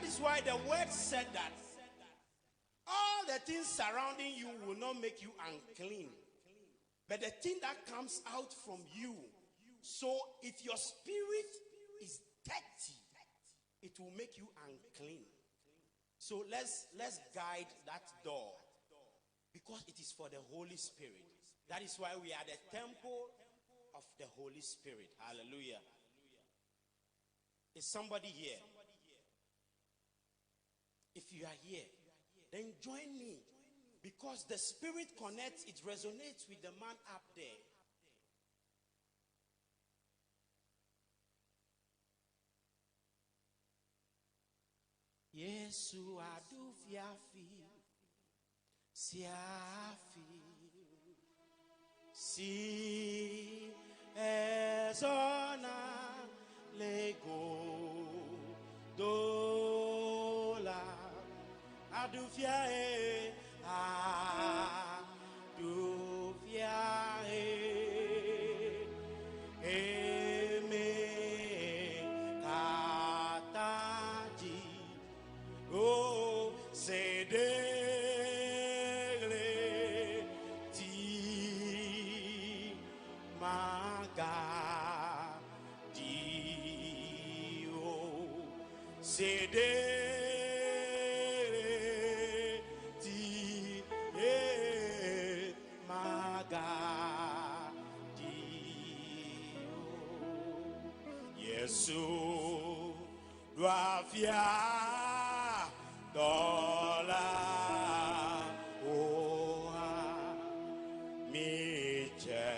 That is why the word said that all the things surrounding you will not make you unclean. But the thing that comes out from you. So if your spirit is dirty, it will make you unclean. So let's guide that door, because it is for the Holy Spirit. That is why we are the temple of the Holy Spirit. Hallelujah. Is somebody here? If you are here, then join me, because the Spirit connects, it resonates with the man up there. Yesu adufiafi, siafi, si ezona lego dola adufia e, adufia e, eme kataji o sedele ti maga di o sedele ti e maga di o Yesu duafia dola oa mi che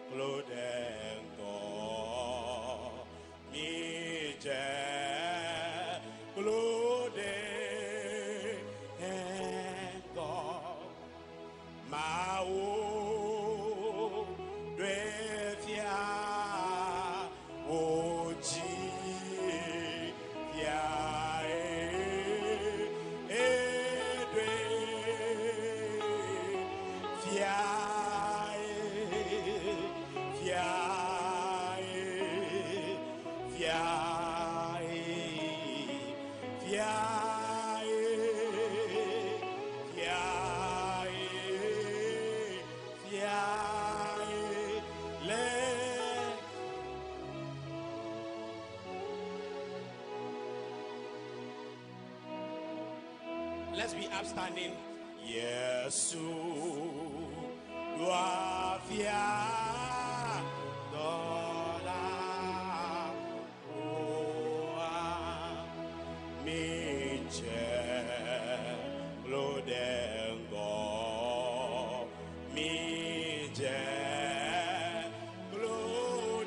klodengo mi che klodengo ma o duafia oji fia e e due fia e fia e fia e fia e fia e fia e le. Let's be upstanding. Yesu duafia dola oa mi che klodengo mi che klodengo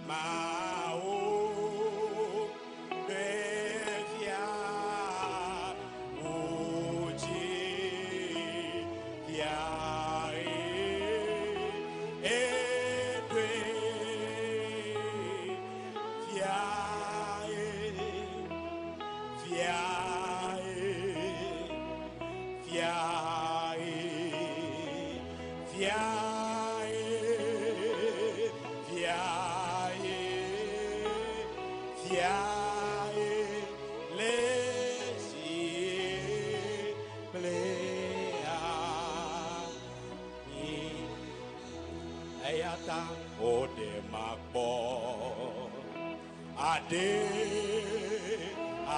ma o defia oji fia e e due fia e fia e fia e fia e fia e fia e le si ple a mi eyata o de ma gbɔ ade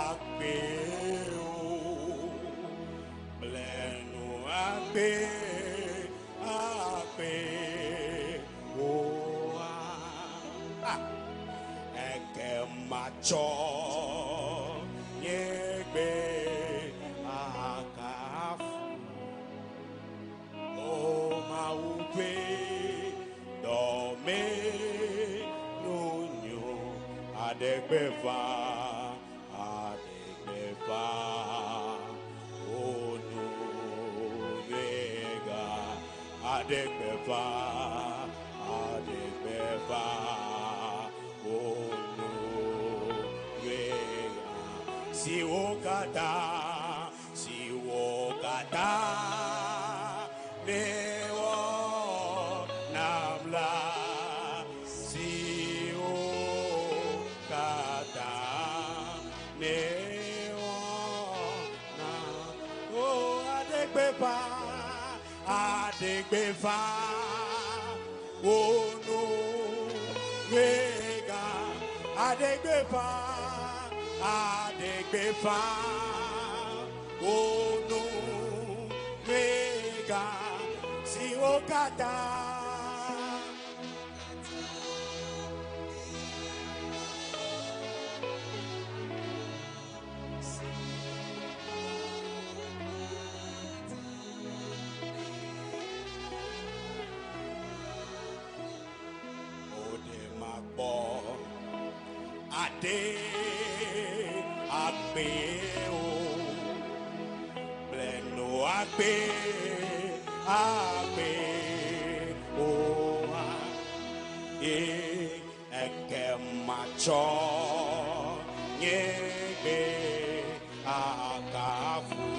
akpe o blenu akpe akpe o a eke matsɔ nye gbe akafu o mawu ƒe dɔme nonyo adegbefa adegbefa onunyega adegbefa adegbefa onunyega siwo katã siwo katã ne wɔ nam la siwo Onu gbega adegbefa adegbefa onu gbega siwo katã. Ode makpɔ ade agbe o blenu agbe agbe o a ye eke matsɔ nye gbe akafu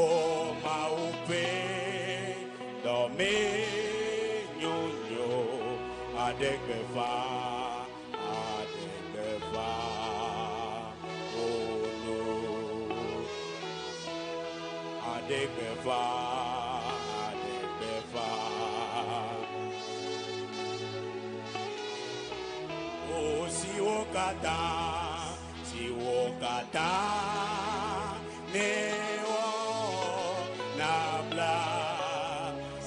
o mawu ƒe dɔme nyonyo adegbefa adegbefa ono adegbefa adegbefa o siwo katã siwo katã ne wɔ nabla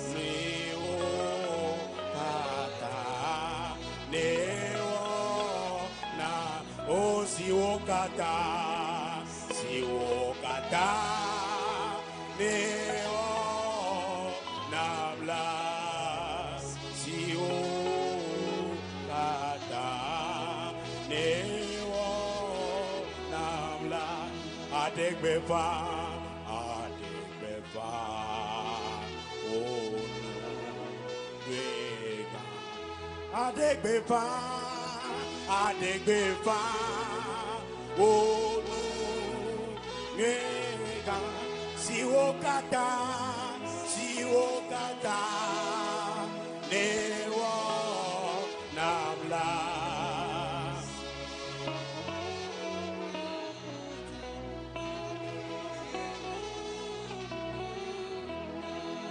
siwo katã ne wɔ na o siwo katã siwo katã ne wɔ nabla siwo katã ne wɔ nabla adegbefa adegbefa onu gbega adegbefa adegbefa onu gbega siwo katã siwo katã ne wɔ nabla.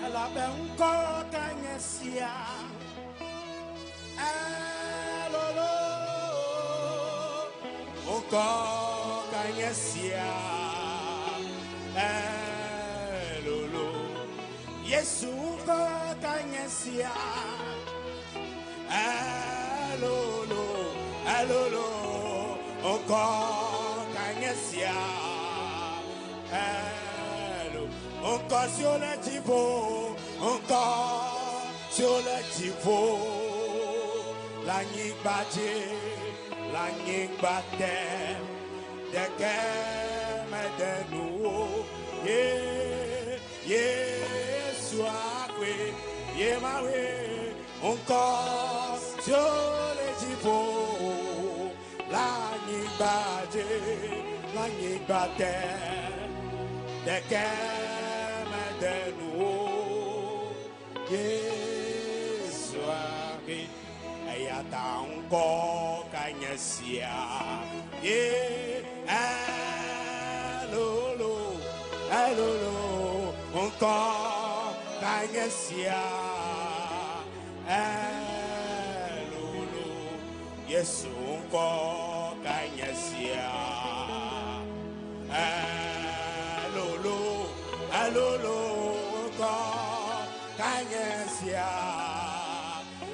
Elabe ŋkɔ ka nye sia elolo ŋkɔ ka nye sia elolo Yesu ŋkɔ ka nye sia elolo elolo ŋkɔ ka nye sia elo ŋkɔ si wole dziƒo ŋkɔ si wole dziƒo le anyigba dzi le anyigba te ɖeke mede nuwo ye Yesu akpe ye mawe ŋkɔ si wole dziƒo le anyigba dzi le anyigba te ɖeke mede nuwo Yesu akpe eya ta ŋkɔ ka nye sia ye elolo elolo ŋkɔ ka nye sia elolo Yesu ŋkɔ ka nye sia elolo elolo ŋkɔ ka nye sia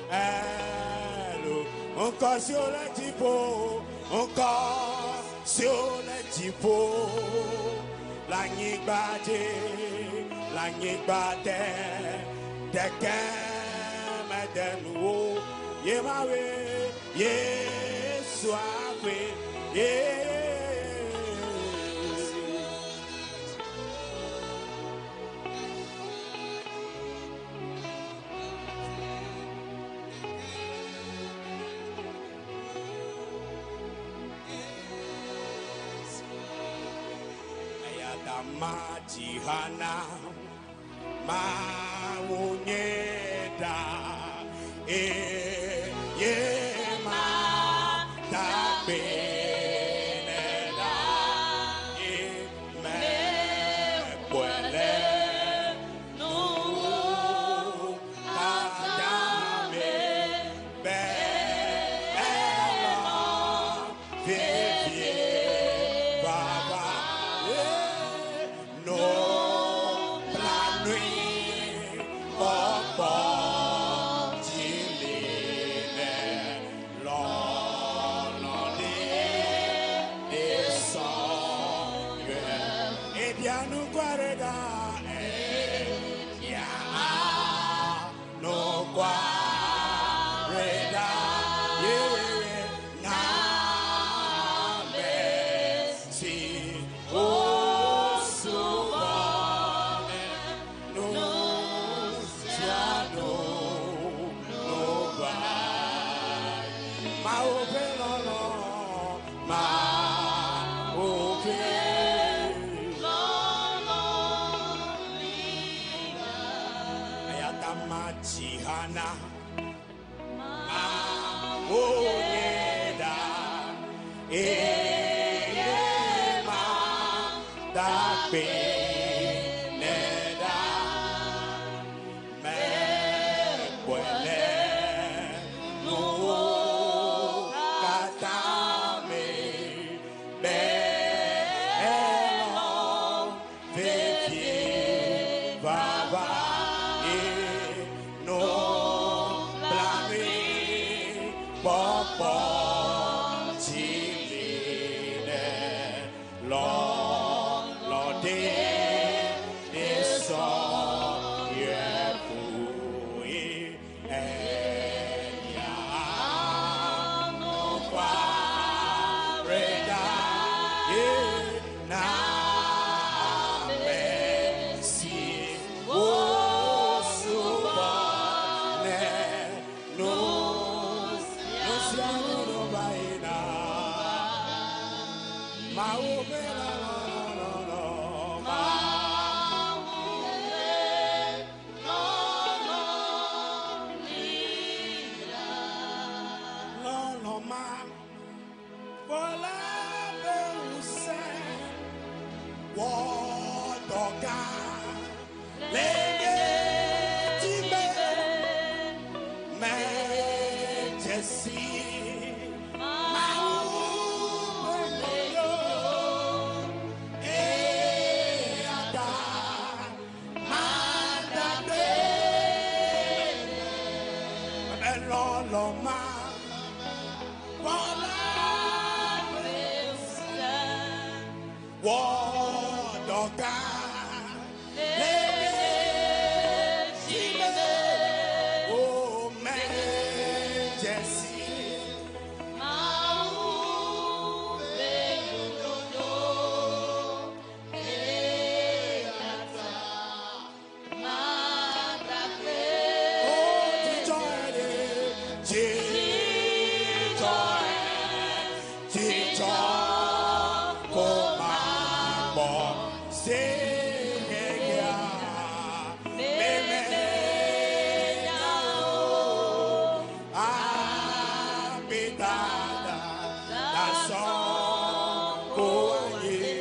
elo ŋkɔ si wole dziƒo ŋkɔ si wole dziƒo le anyigba dzi le anyigba te ɖeke mede nuwo ye mawe Yesu akpe ye. Eya ta madzi ha na Mawu nye ɖa eye mada gbe nɛ ɖa ye mekpɔe le nuwo katã Kwareda ye na me si osubone no siano no ba ma ope lo lo ma ope ayatama chihana ma onyeda eye ma dakpe neda me kwele no katame be elo vevie baba e no blanui popo chimine lo lo de de so ye kui e ya no kwa re da ye na me si o su ba ne no no si a no no ba e na ma o be la la la la la ma lo lo ma bola be use wo doga le ti me me jesi ma o me yo e ada ma da de me lo lo ma bola Wodoka le ti me o me jesi o jijo ere jijo jijo ko ma gbọ́ se gẹ́gẹ́ mẹ́mẹ́ àbídàdà dasọ kó ayé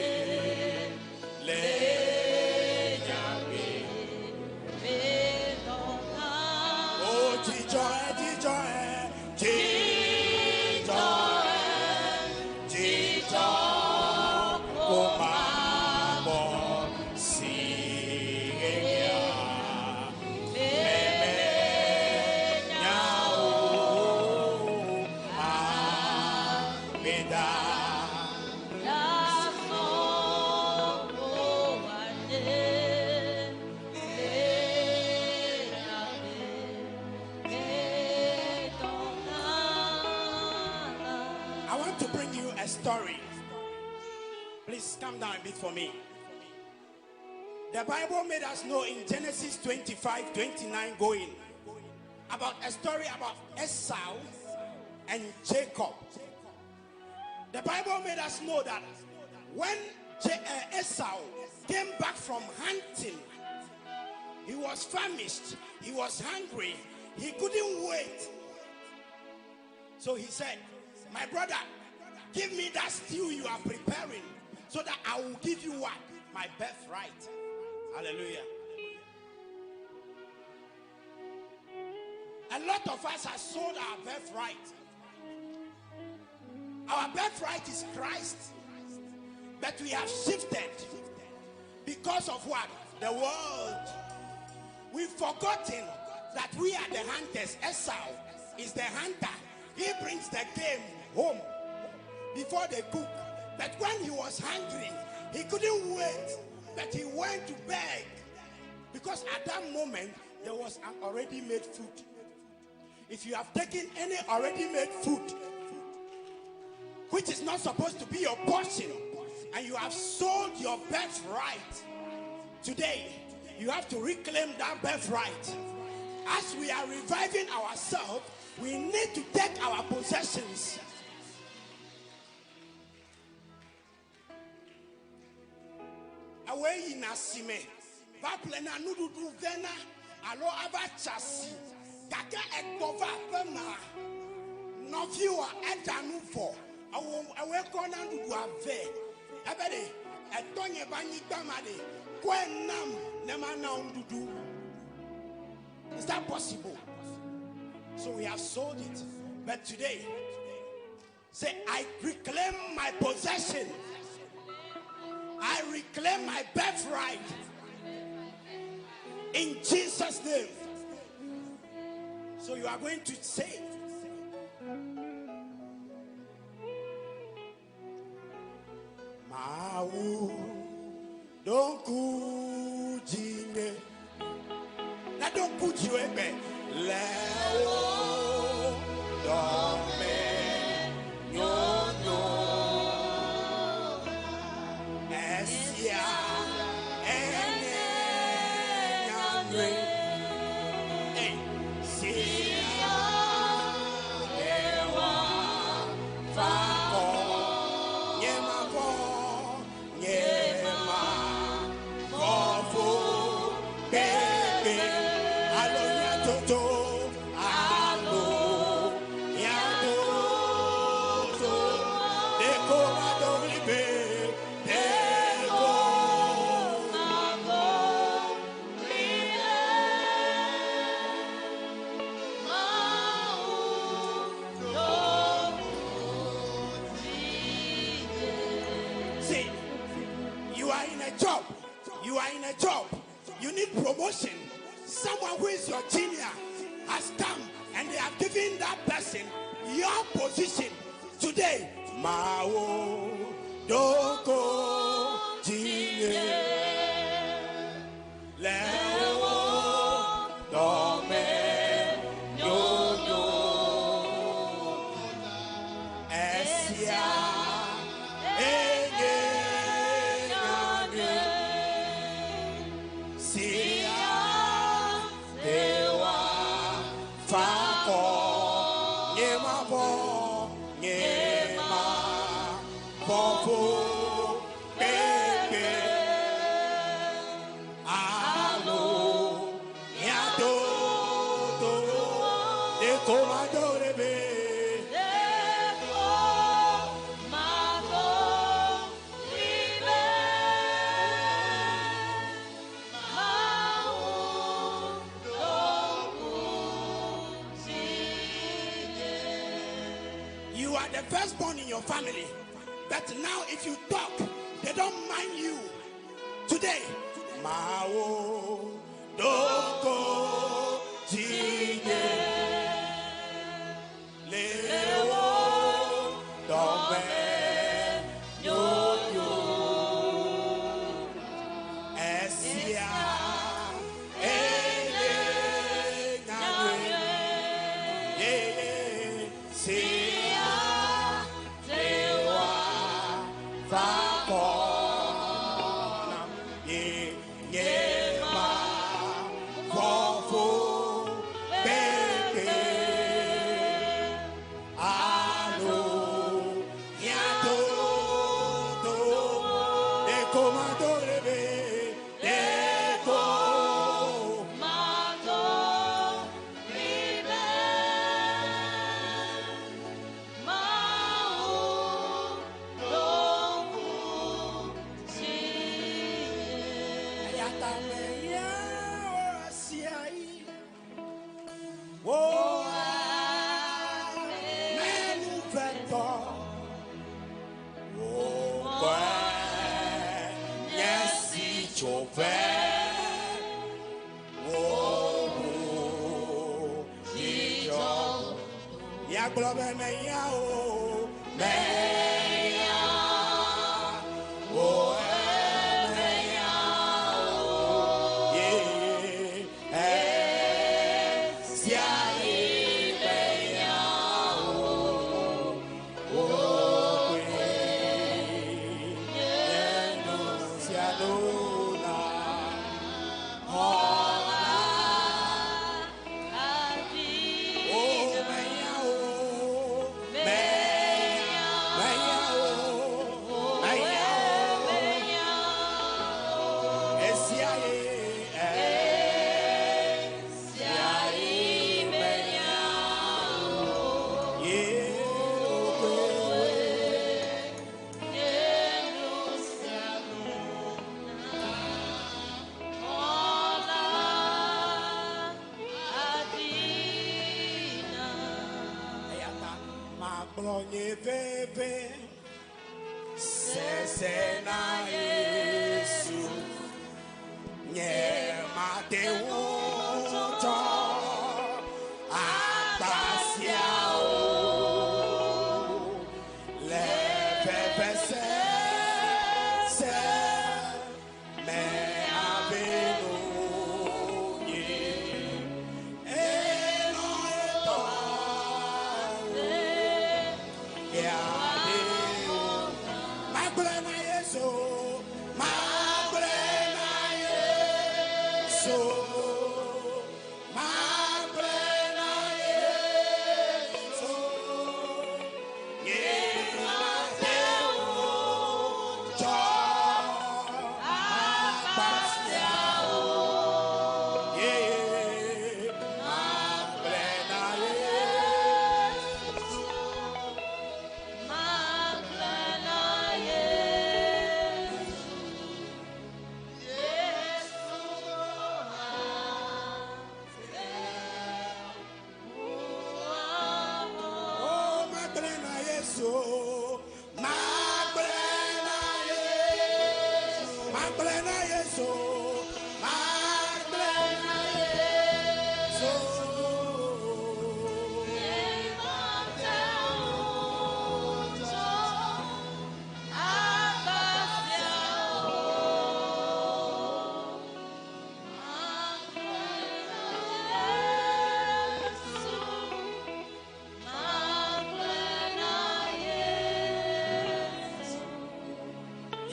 lẹ́yìn mi. Ó jíjọ ẹ jíjọ ẹ jíjọ ẹ jíjọ kó máa bọ̀ sí gẹ́gẹ́ mẹ́mẹ́ yá o àbídà. I want to bring you a story. Please come down a bit for me. The Bible made us know in Genesis 25 29 going about a story about Esau and Jacob. The Bible made us know that when Esau came back from hunting, he was famished, he was hungry, he couldn't wait. So he said, My brother, give me that stew you are preparing so that I will give you what? My birthright. Hallelujah. A lot of us have sold our birthright. Our birthright is Christ. But we have shifted because of what? The world. We've forgotten that we are the hunters. Esau is the hunter. He brings the game home before they cook. But when he was hungry, he couldn't wait. But he went to beg. Because at that moment, there was an already made food. If you have taken any already made food, which is not supposed to be your portion, and you have sold your birthright, today you have to reclaim that birthright. As we are reviving ourselves, we need to take our possessions. Awe yina asime va ƒlena nuɖuɖu vena alo ava tsa asi gake egbɔ va aƒe ma nɔviwòa eɖa nu vɔ ewo ewoe kɔ na nuɖuɖua vɛ ebe ɖe etɔnye be anyigba ma ɖe kɔe nam ne mana wo nuɖuɖu. Is that possible? So we have sold it. But today, say, I reclaim my possession. I reclaim my birthright. In Jesus' name. So you are going to say, Mawu ɖo ŋku dzinye. Na ɖo ŋku dziwò egbe. Le wò dɔme nyonyo. Esia enye nyanyui. Hey, sia ewa fakɔ. Nye mavɔ, nye mavɔ fo kpekpe. Alo nyatoto, alo nyatoto. Ɖeko mado ɣli be, ɖeko Mado ɣli be, Mawu ɖo ŋku dzinye. See, you are in a job. You are in a job. You need promotion. Someone who is your junior has come and they have given that person your position. Today, Mawu ɖo ŋku dzinye. Le wò dɔme nyonyo. Esia enye nyanyui. Sia tewa fakɔ nye mavɔ nye mavɔ fo kpekpe. Alo nyatoto ɖeko mado ɖe be. Ɖeko mado ɣli be, Mawu ɖo ŋku dzinye. You are the firstborn in your family. But now if you talk, they don't mind you. Today, Mawu ɖo ŋku dzinye. Le wò dɔme nyonyo. Esia enye nyanyui. Yeah, sia tewa fakɔ nam. Ye nye mavɔ fo kpekpe. Alo nyatoto ɖeko mado ɖe be ɖeko. Mado ɣli be, Mawu ɖo ŋku dzinye. Eya ta mehiã wò ɣesiaɣi. Wò amenuvetɔ. Wò ŋkɔe nye sitsoƒe. Wò ʋu dzidzɔ. Míagblɔ be mehiã wò, mehiã wò, mehiã wò. Ye, ɣesiaɣi. Magblɔ nye veve sese na Yesu. Nye mate ŋu tsɔ agba sia o. Le veve sese me abe nunye. Elɔ etɔ Yade Magblɔe na Yesu, magblɔe na Yesu, magblɔe na Yesu. Nye mate ŋu tsɔ agba sia o. Ye magblɔe na Yesu. Oh, magblɔe na Yesu, magblɔe na Yesu, magblɔe na Yesu, magblɔe na Yesu.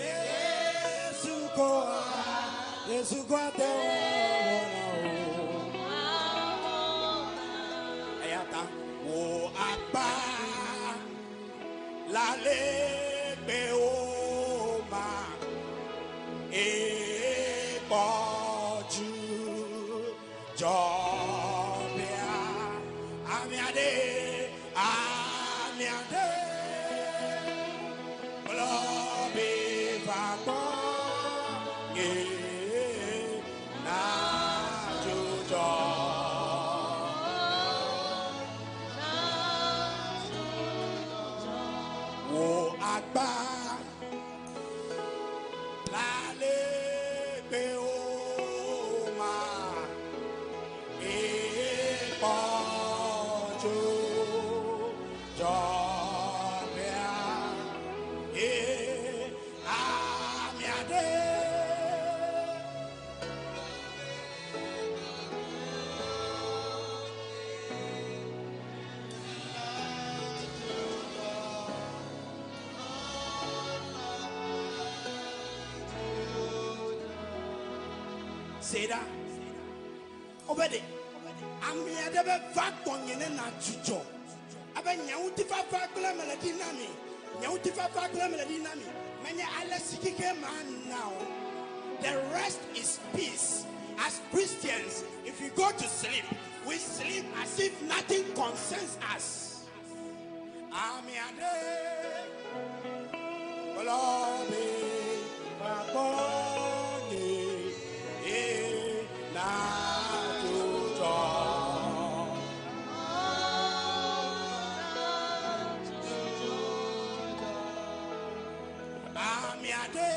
Yesu koa, Yesu koa te wona o. Eya ta wo agba la le gbe o ma e kpɔdzu dzɔbea ame aɖe ame aɖe gblɔ be va gbɔ nye na dzudzɔ. Wo agba la le gbe o ma e kpɔdzo dzɔbea e ame aɖe. Se ɖa wobe ɖe ame aɖe be va gbɔnye ne na dzudzɔ abe nye ŋutifafa kple mele ɖi na mi nye ŋutifafa kple mele ɖi na mi menye ale si kike ma na o. The rest is peace. As Christians, if we go to sleep, we sleep as if nothing concerns us. Ame aɖe gblɔ be va gbɔnye ye na dzudzɔ. Ame aɖe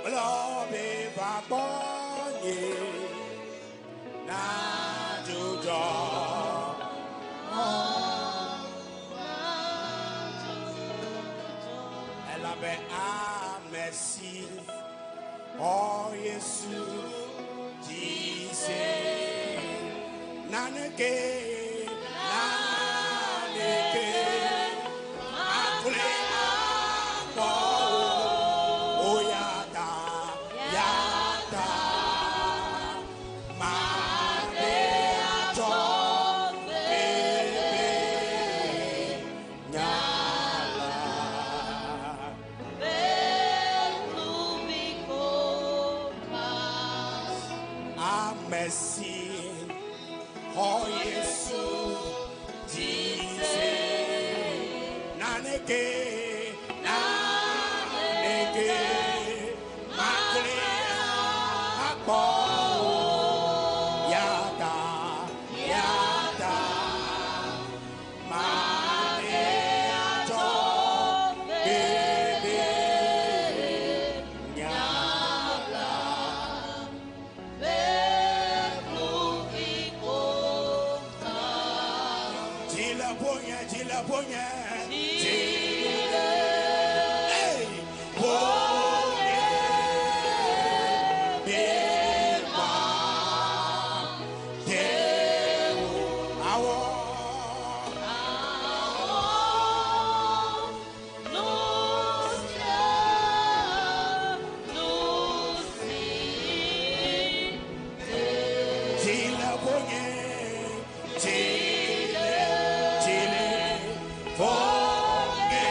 gblɔ be va gbɔnye na dzudzɔ. Elabe ame si xɔ Yesu dzi se naneke naneke akplɔe akpɔ o. O ya ta ya ta made atsɔ bebe nyala. Ame si xɔ Yesu dzi se naneke naneke makli akpɔ o. Ya ta ya ta le ƒonye, dzi le ƒonye. Dzi Hey! Ƒonye be mate ŋu awɔ. Dzi le ƒonye, dzi le, dzi le ƒonye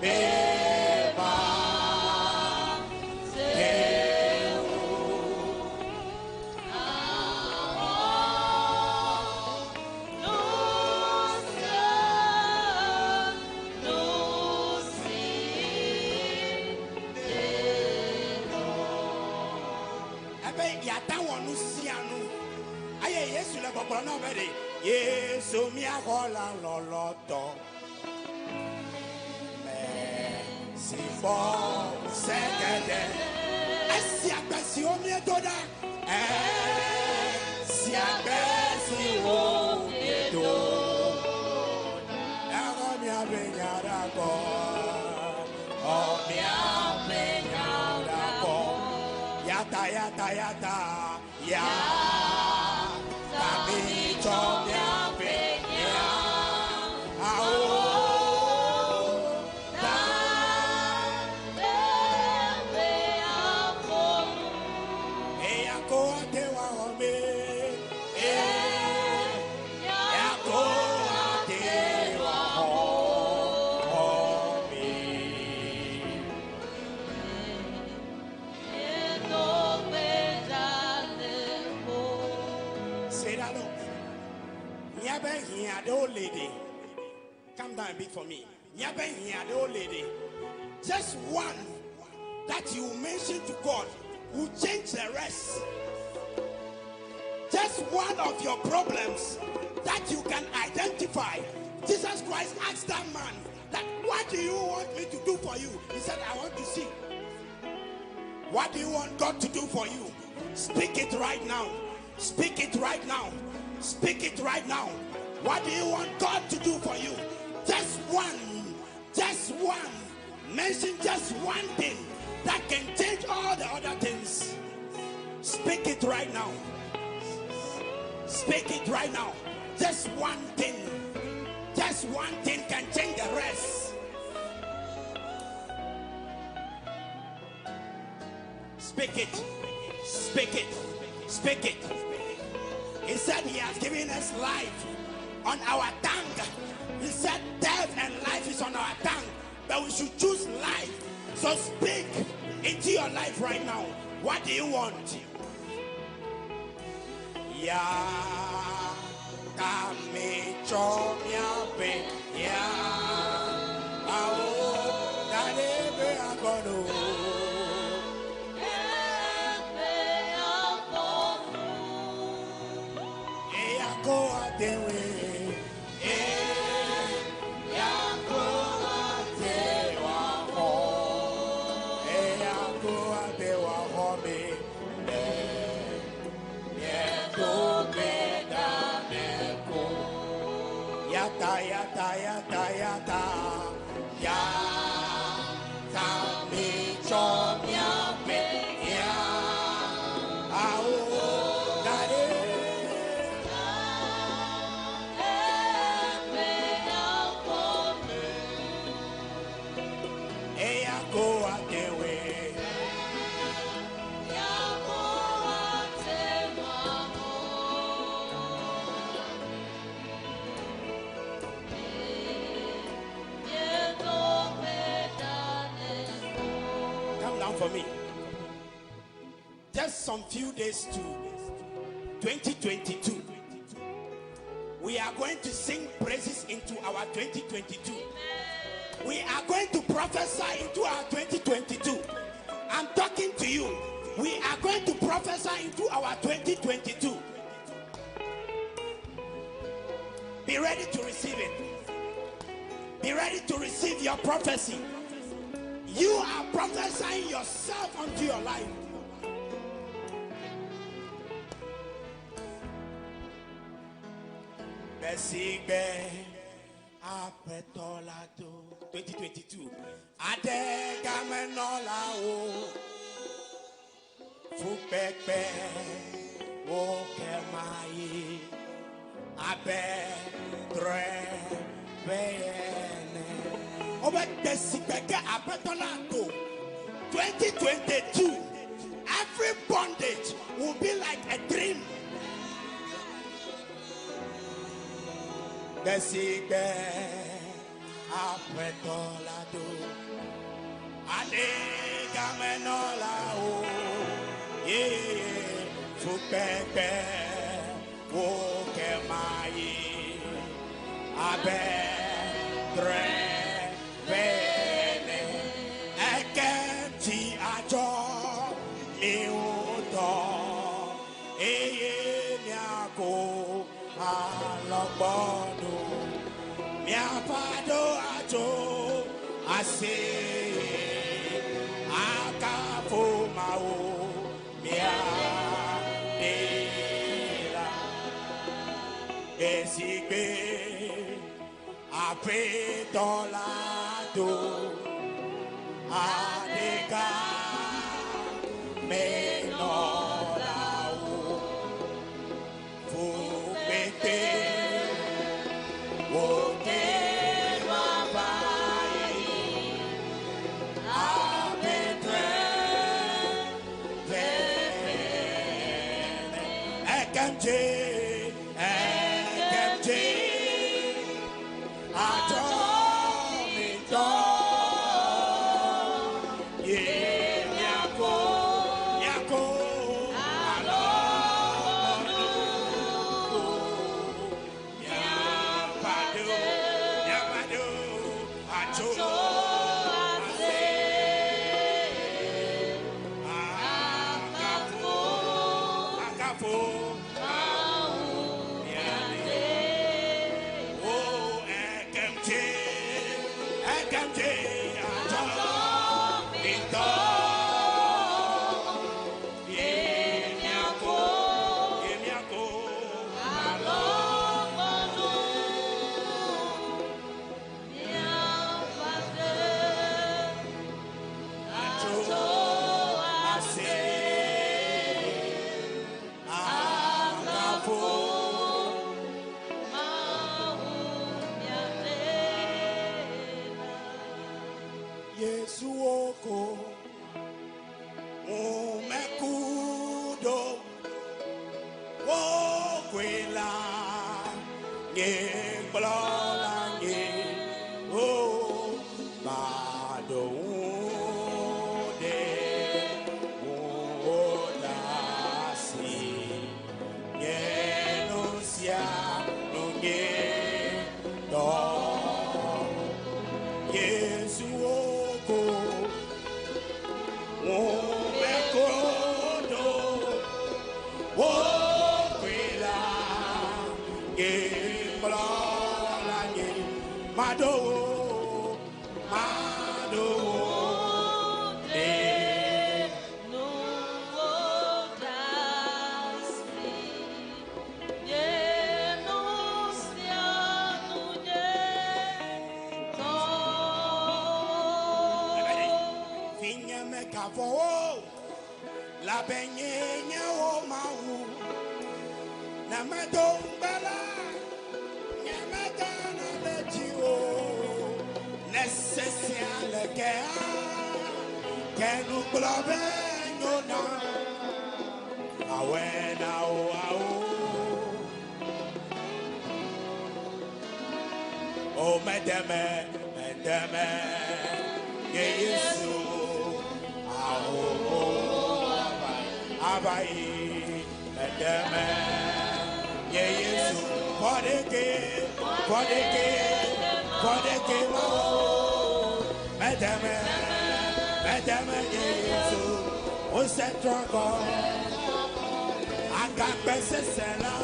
be mate ŋu. Ebe yeate wɔ nu sia nu eye Yesu le gbɔgblɔ na wo be ɖe Yesu mía xɔla lɔlɔtɔ me si kpɔ ŋusẽ geɖe. Esi agbe siwo míedo ɖa, esi agbe siwo míedo ɖa, exɔ míaƒe nya ɖe akɔ, xɔ míaƒe nya ɖe akɔ. Yata, yata, yata, yata mitsɔ míaƒe nya awo ta. Eya ko ate wɔ me. Eya ko ate wɔ me. Say that look. Míabe hiã ɖewo le ɖe. Calm down a bit for me. Míabe hiã ɖewo le ɖe. Just one that you mention to God will change the rest. Just one of your problems that you can identify. Jesus Christ asked that man that, what do you want me to do for you? He said, I want to see. What do you want God to do for you? Speak it right now. Speak it right now. Speak it right now. What do you want God to do for you? Just one. Just one. Mention just one thing that can change all the other things. Speak it right now. Speak it right now. Just one thing. Just one thing can change the rest. Speak it. Speak it. Speak it. He said he has given us life on our tongue. He said death and life is on our tongue, but we should choose life. So speak into your life right now. What do you want? Ya ta mi cho mia pe ya ao da de be agono. Eya ko atewe. Eya ko atewa ho. Eya ko atewa ho me. Ye to be da me ko. Yata, yata, yata, yata. Ya ta mi cho mia pe ya. Ao da de. Eya ko atewe. Come down for me. Just some few days to 2022. We are going to sing praises into our 2022. We are going to prophesy into our 2022. I'm talking to you. We are going to prophesy into our 2022. Be ready to receive it. Be ready to receive your prophecy. You are prophesying yourself onto your life. Gbesigbe Aƒetɔ la do 2022 Adegamenɔlawo fukpekpe wo ke ma yi abe drɔ̃eƒe ene. Wobe gbesigbe ke Aƒetɔ la do 2022, every bondage will be like a dream. Gbesigbe Aƒetɔ la do adegamenɔlawo ye fukpekpe wo ke ma yi abe drɔ̃eƒe ene. Ekem dzi adzɔ mi ŋutɔ eye miako alɔgbɔnu. Miaƒe aɖo atso aseye akafo Mawu mia ɖela. Gbesigbe Aƒetɔ la do adega menɔlawo fukpekpe wo ke ma va yi abe drɔ̃eƒe ene. Ekem dzi, ekem dzi adzɔ mi ŋutɔ ye miako, miako alɔgbɔnu. Miaƒe miaƒe atso ase akafo, akafo miade. O ekem dzi, ekem dzi adzɔ mi ŋutɔ ye miako, ye miako Alɔgbɔnu miaƒe atso ase akafo. Mawu miaɖela. Yesu oko umekudo wokwela ngekplola nge o bado de odasi ngenusia nunge do Yesu oko umekodo wokwela ngekplola nge mado mado de Finye me kafo la benye nye o mawu na me do ngbela nye me gana le dzi o ne sesia le kea ke nugblɔ be nyona awɛ na o awo o mɛdɛmɛ mɛdɛmɛ nye Yesu awo abayi mɛdɛmɛ nye Yesu fɔdeke fɔdeke fɔdeke mawo mɛdɛmɛ mɛdɛmɛ nye Yesu wosɛ trɔkɔ agakpɛ sese la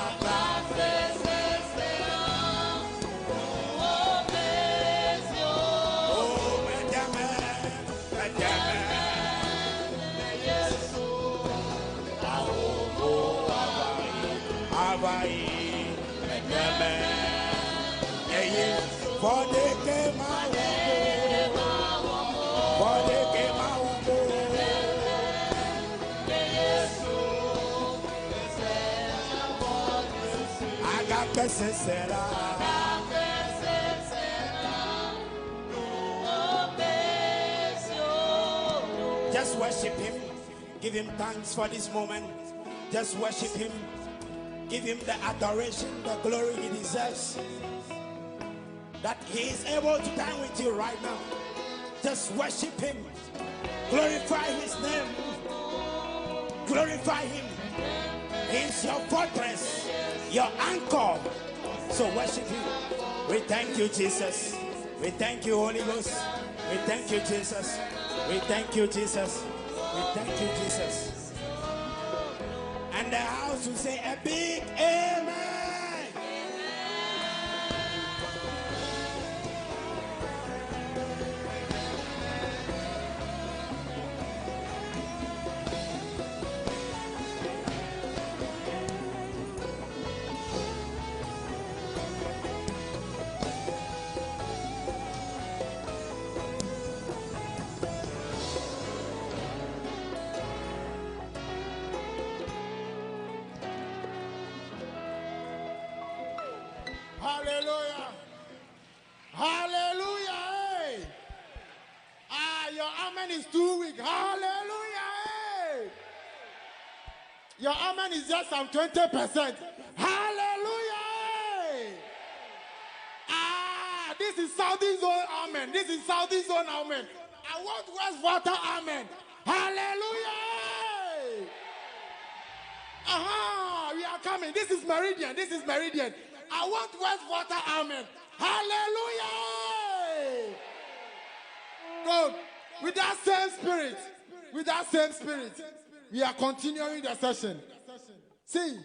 agakpɛ. Oh, mɛdɛmɛ mɛdɛmɛ awo abayi abayi. Just worship him. Give him thanks for this moment. Just worship him. Give him the adoration, the glory he deserves. That he is able to dine with you right now. Just worship him. Glorify his name. Glorify him. He is your fortress, your anchor. So worship him. We thank you, Jesus. We thank you, Holy Ghost. We thank you, Jesus. We thank you, Jesus. We thank you, Jesus. And the house will say a big amen. Hallelujah. Hallelujah. Hey. Ah, your amen is too weak. Hallelujah. Hey. Your amen is just some 20%. Hallelujah. Hey. Ah, this is Southern Zone amen. This is Southern Zone amen. I want West Volta amen. Hallelujah. Hey. Aha, we are coming. This is Meridian. This is Meridian. I want West Volta amen. Hallelujah. Good. With that same spirit, with that same spirit, we are continuing the session. See,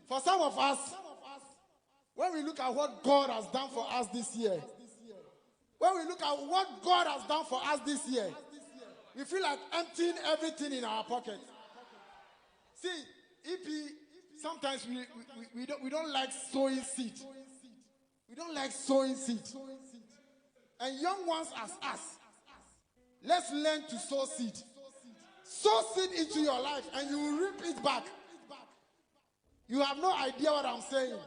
for some of us, when we look at what God has done for us this year, when we look at what God has done for us this year, we feel like emptying everything in our pocket. See, EP, sometimes we don't like sowing seed. We don't like sowing seed. And young ones as us, let's learn to sow seed. Sow seed into your life and you will reap it back. You have no idea what I'm saying.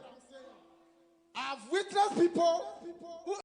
I've witnessed people who